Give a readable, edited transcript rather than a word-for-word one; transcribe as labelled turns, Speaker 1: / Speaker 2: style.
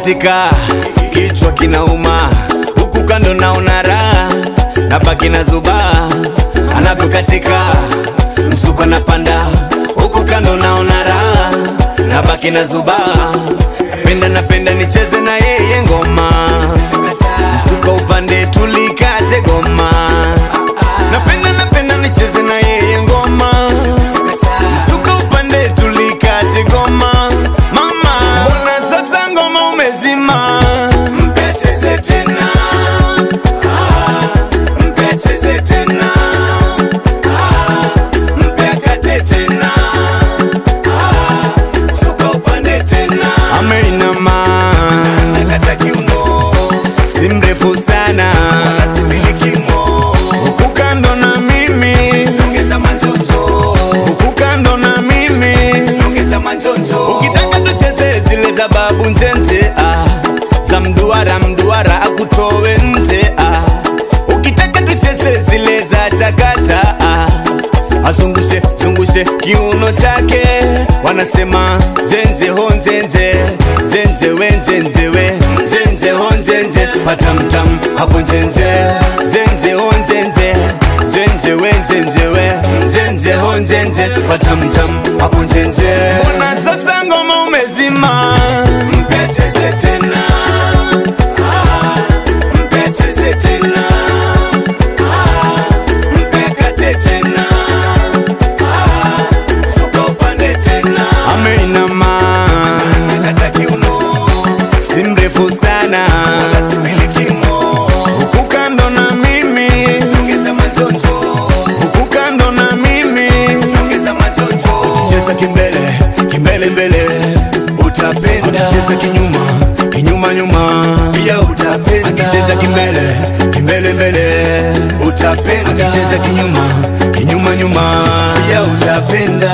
Speaker 1: Anavyokatika kichwa kinauma, huku kando naona raha, nabaki na zuba. Anavyokatika msuko napanda, huku kando naona raha, nabaki na zuba. Napenda napenda nicheze na yeye ngoma, msuko upande tulikate goma. Napenda napenda nicheze na yeye ngoma, msuko upande tulikate goma. Mama, mbona sasa ngoma umezima? Mpe cheze tena, mpe cheze tena, mpe akate tena, msuko upande tena. Ameinama anakata kiuno, si mrefu sana wala si milikimo, huku kando na mimi ongeza manjonjo, huku kando na mimi ongeza manjonjo. Ukitaka tucheze zile za babu nzenze, za mduara mduara akutowe nze, Ukitaka tucheze zile za chakata, azungushe zungushe kiuno chake. Wanasema zenze honzenze, zenze wenzenze we, zenze honzenze patamtam hapo nzenze, zenze honzenze, zenze wenzenze we, zenze honzenze patamtam hapo nzenze. Mbona sasa ngoma umezima? Mpe cheze tena, mpe cheze tena, mpe kate tena, msuko upande tena. Ameinama anakata kiuno, si mrefu sana wala si milikimo, huku kando na mimi ongeza manjonjo, huku kando na mimi ongeza manjonjo. Ukicheza kimbele kimbele mbele utapenda, ukicheza kinyuma kinyuma nyuma pia utapenda, akicheza kimbele kimbele mbele utapenda, akicheza kinyuma kinyuma nyuma pia utapenda.